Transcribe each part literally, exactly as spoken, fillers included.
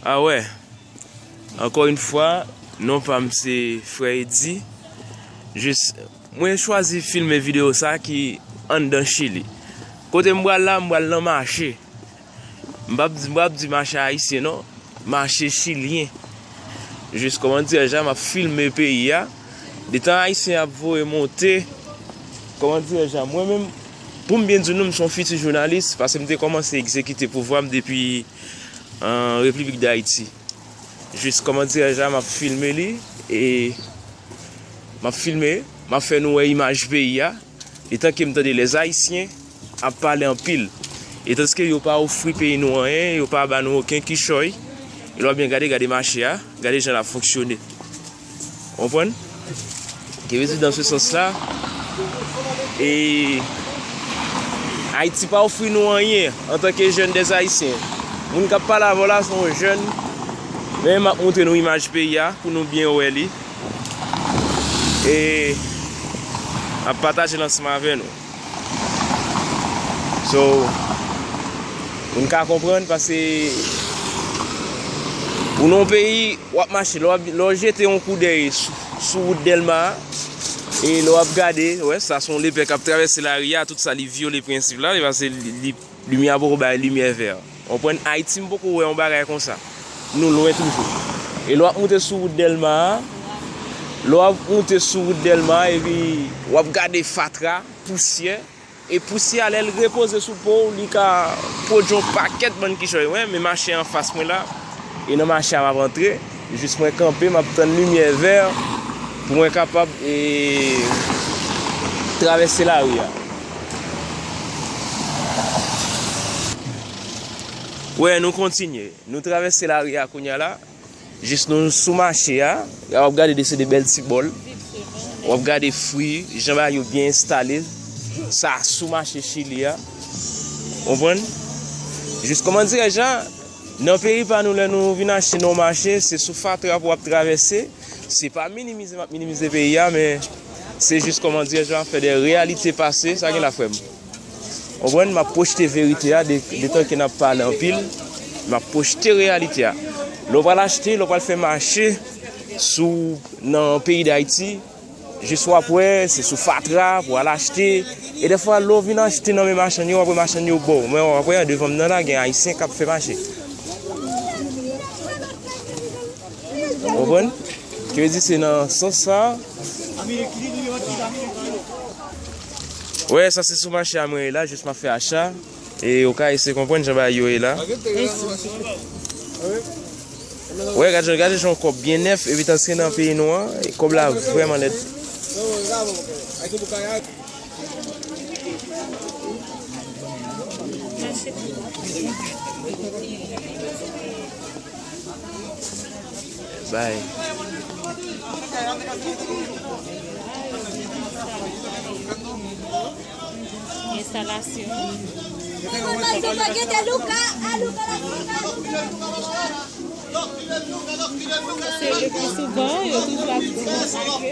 Ah ouais. Encore une fois, non pa m se Frè Eddy. Jis, mwen chwazi filme videyo sa ki anndan Chili. Kote m pral la, m pral nan mache. M p ap, m p ap di mache ayisyen non, mache chilyen. Jis kòman dirèj la, m ap filme peyi a. Detan ayisyen ap voye monte, kòman dirèj la, mwen menm, pou m byen di nou, m se yon fiti jounalis, paske m te kòmanse egzekite pouvwa m depi an Repiblik Dayiti. Jis kòman dirèj la, m ap filme li, e m ap filme, m ap fè nou wè imaj peyi a, etan ke m tande lèzayisyen ap pale anpil. E tandiske yo pa ofri peyi nou anyen, yo pa ba nou okenn kichòy. E lè w ap byen gade, gade mache a, gade jan l ap fonksyone. Ou konprann? Ki vle di, dans ce sens-là, e Ayiti pa ofri nou anyen antanke jèn dèzayisyen. Moun k ap pale avè w la se yon jèn, men m ap montre nou imaj peyi a pou nou byen wè li. E m ap pataje l ansanm avè nou. So, pou n ka konprann, paske ou nan yon peyi, w ap mache, lè w ap, lè w jete yon koudèy sou, sou wout Dèlma a, e lè w ap gade, wè, sa se yon lepè k ap travèse lari a, tout sa, li vyole prensip la, li pase, li, li, limyè a poko bay limyè vè. Ou konprann? Ayiti, m poko wè yon bagay konsa. Nou lwen toujou. E lè w ap moute sou wout Dèlma a, lè w ap moute sou wout Dèlma a, epi w ap gade fatra, pousyè, e pousyè a, lè l repoze sou po w, li ka pwodui yon pakèt bann kichòy. Wi, men mache anfas mwen la, e nan mache a m ap antre, jis mwen kanpe, m ap tann limyè vè pou mwen kapab, e, travèse lari a. Wè, nou kontinye. Nou travèse lari a kounye a la. Jis nou sou mache a, w ap gade de se de bèl ti bòl. W ap gade fwi, jan bagay yo byen enstale. Sa sou mache Chili a. Konprann? Jis kòman dirèj la, nan peyi pa nou, lè nou vin achte nan yon mache, se sou fatra pou w ap travèse. Se pa minimize m ap minimize peyi a, men se jis kòman dirèj la fè de reyalite pase. Sa gen la, frè m? Konprann? M ap pwojte verite a, de, detan ke n ap pale anpil, m ap pwojte reyalite a. Lè w pral achte, lè w pral fè mache sou, nan peyi Dayiti, jis w ap wè, se sou fatra pou w al achte. E dèfwa, lè w vin achte nan men machann yo, w ap wè machann yo ba w. Men w ap wè, devan m nan la, gen Ayisyen k ap fè mache. Konprann? Ki vle di se nan sans sa. Wè, sa se sou mache a mwen ye la, jis m ap fè acha. E ou ka eseye konprann jan bagay yo ye la. Wè, gade, gade jan yon kòb byen nèf, epi tandiske nan peyi nou an, e kòb la vrèman lèd. Bay. Enstalasyon. Se le pi souvan, yo toujou ap di konsa ke.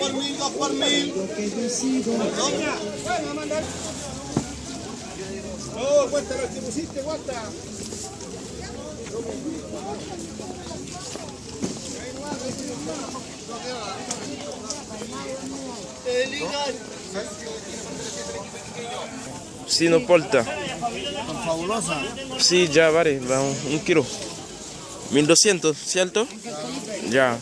Si no importa. Fabulosa. Si ya vale, va un, un kilo. Mil dosyentos, cierto? Ya.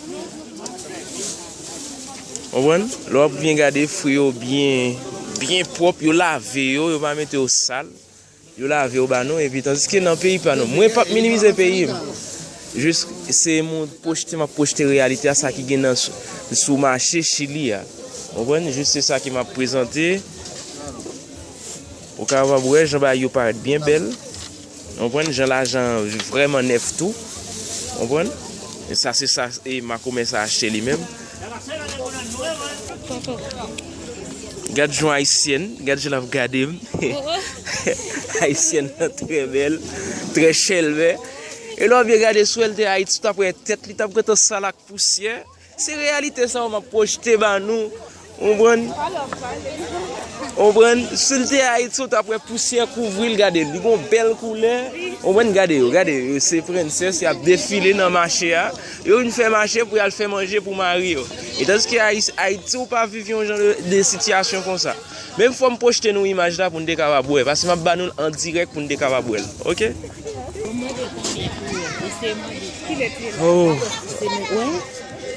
Konprann? Lè w ap byen gade fwi yo byen, byen pwòp, yo lave yo, yo pa mete yo sal. Yo lave yo ba nou, epi tandiske nan peyi pa nou, mwen p ap minimize peyi m. Jis se moun pwojte, m ap pwojte reyalite a, sa ki gen nan sou, sou mache Chili a. Konprann? Jis se sa ke m ap prezante. Ou kapab wè jan bagay yo parèt byen bèl. Konprann? Jan lajan an vrèman nèf tou. Konprann? E sa, se sa, e makomè sa achte li menm. Gad jan ayisyèn, gad jan l ap gade m. Ayisyèn nan trè bèl, trè chèlbè. E lè w byen gade sou èl te Ayiti, w t ap wè tèt li t ap gentan sal ak pousyè. Se reyalite sa yo m ap pwojte ba nou. Ou konprann? Ou konprann? Si l te Ayiti, ou t ap wè pousyè kouvri l, gade l. Li gon bèl koulè. Ou konprann? Gade yo, gade yo. Se prensès, y ap defile nan mache a. Yo vin fè mache pou y al fè manje pou mari yo. E tandis ke Ayis-, Ayiti, ou pa viv yon jan de, de sitiyasyon konsa. Men fò m pwojte nou imaj la pou n te kapab wè. Paske m ap ba nou l an dirèk pou n te kapab wè l. Oke? Oh. Se nou, wè,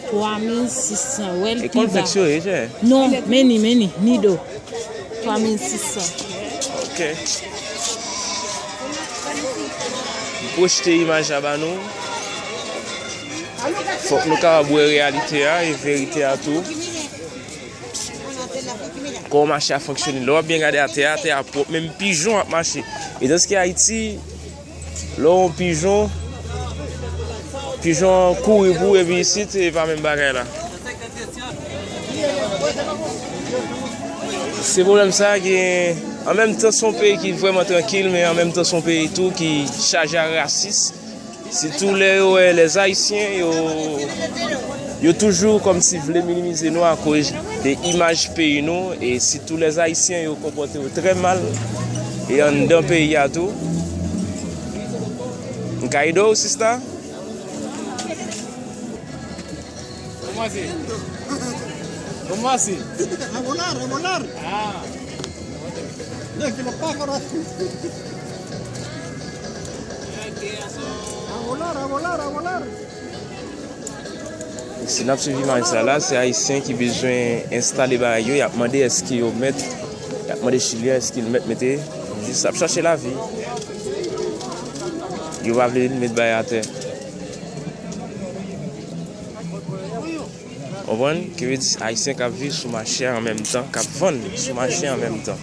twa mil sis san, wè l pi ba. E konn fèk yo ye, chè? Non, men ni, men ni, Nido. Twa mil sis san. Ok. M pwojte imaj la ba nou. Fòk nou kapab wè reyalite a e verite a tou. Kòman mache a fonksyone. Lè w ap byen gade atè a, atè a pwòp, menm pijon ap mache. E tandis ke Ayiti, lè w wè yon pijon, pijon an kouri pou ou, epi isit, se pa menm bagay la. Se pwoblèm sa ki, an menm tan, se yon peyi ki vrèman trankil, men an menm tan, se yon peyi tou ki chaje a rasis. Sitou lè yo wè lèzayisyen, yo, yo toujou kòmsi vle minimize nou akoz de imaj peyi nou, e sitou lèzayisyen, yo konpòte yo trè mal, e anndan peyi a tou. M ka ede w, sista? Kòman se? Kòman se? A volar, a volar. Ah. No, que lo pájaros. A volar, a volar, a volar. Si n ap swiv imaj sa la, se Ayisyen ki bezwen enstale bagay yo, y ap mande èske yo mèt, y ap mande Chilyen èske l mèt mete, jis ap chache lavi. Yo pa vle met bagay atè. Konprann? Ki vle di Ayisyen k ap viv sou mache a an menm tan, k ap vann sou mache a an menm tan.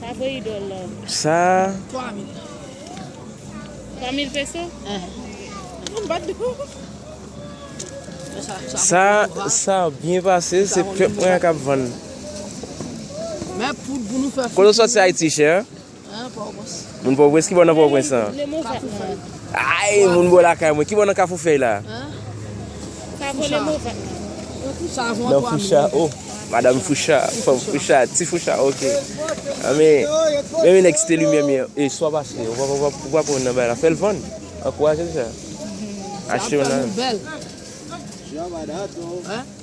Sa vre idòl la. Sa. Twa mil peso? Sa, sa byen pase, se pèp mwen an k ap vann. Men pou, pou nou fè. Kote w sòti Ayiti, chè? Hein, Pòtoprens. Moun Pòtoprens, ki bò nan Pòtoprens lan? Ay, moun bò lakay mwen. Ki bò nan Kafou Fèy la? Hein? Sa vole move. Nan Foucha, oh. Madanm Foucha, fanm Foucha, ti Foucha, ok. Ah, men, men, men nèg Site Limyè, men, e swa pase, ou pa, ou pa, ou pa pran nan bay la, fè l vann. Ankouraje l sa. Achte yon nan. Hein?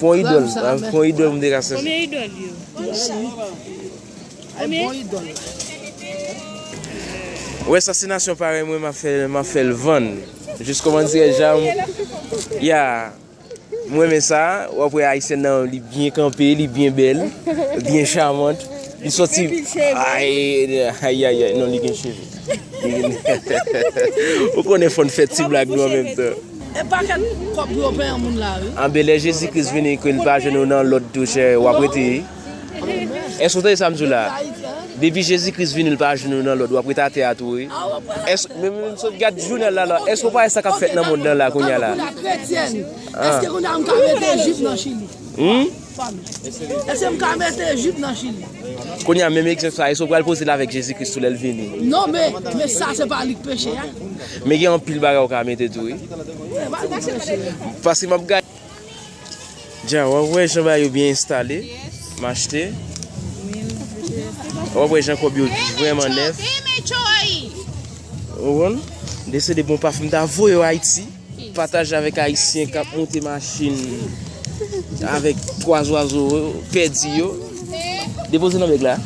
Pon idòl, pon idòl m te ka sèvi. Konbyen idòl yo? Ay, bon idòl. Ou wè sa, se nasyon parèy mwen, m ap fè, m ap fè l vann. Jis kòman dire, jan m, ya, m renmen sa, w ap wè Ayisyen nan, li byen kanpe, li byen bèl, byen chamant. Li sòti, ay, ay, ay, ay, non, li gen cheve. Ou konnen fò n fè ti blag nou an menm tan. E pakèt kòb pou yo peye moun la, wi. Anben, lè Jezi Kris vini, ke l pa jwenn ou nan lòd tou, chè, w ap rete, wi. Èske w tande sa m di w la? Depi Jezi Kris vini, l pa jwenn ou nan lòd, w ap rete atè a tou, wi. Èske, men, men, men, gad jounal la, la. Èske w pa wè sa k ap fèt nan mond lan la, kounye a la? Èske kounye a m ka mete jip nan Chili? Hmm? Èske m ka mete jip nan Chili? Kounye a, menm egzanp sa, èske w pral poze l avèk Jezi Kris tou lè l vini? Non, men, men sa se pa li k peche a. Men gen anpil bagay w ka mete tou, wi. Paske m ap gade. Dja, w ap wè jan bagay yo byen enstale. M achte. W ap wè jan kòb yo vrèman nèf. Ou konprann? Desede bon pafen m ta voye w Ayiti. Pataje avèk Ayisyen k ap monte machin avèk twa zwazo pèdi yo. Depoze nan bèg la.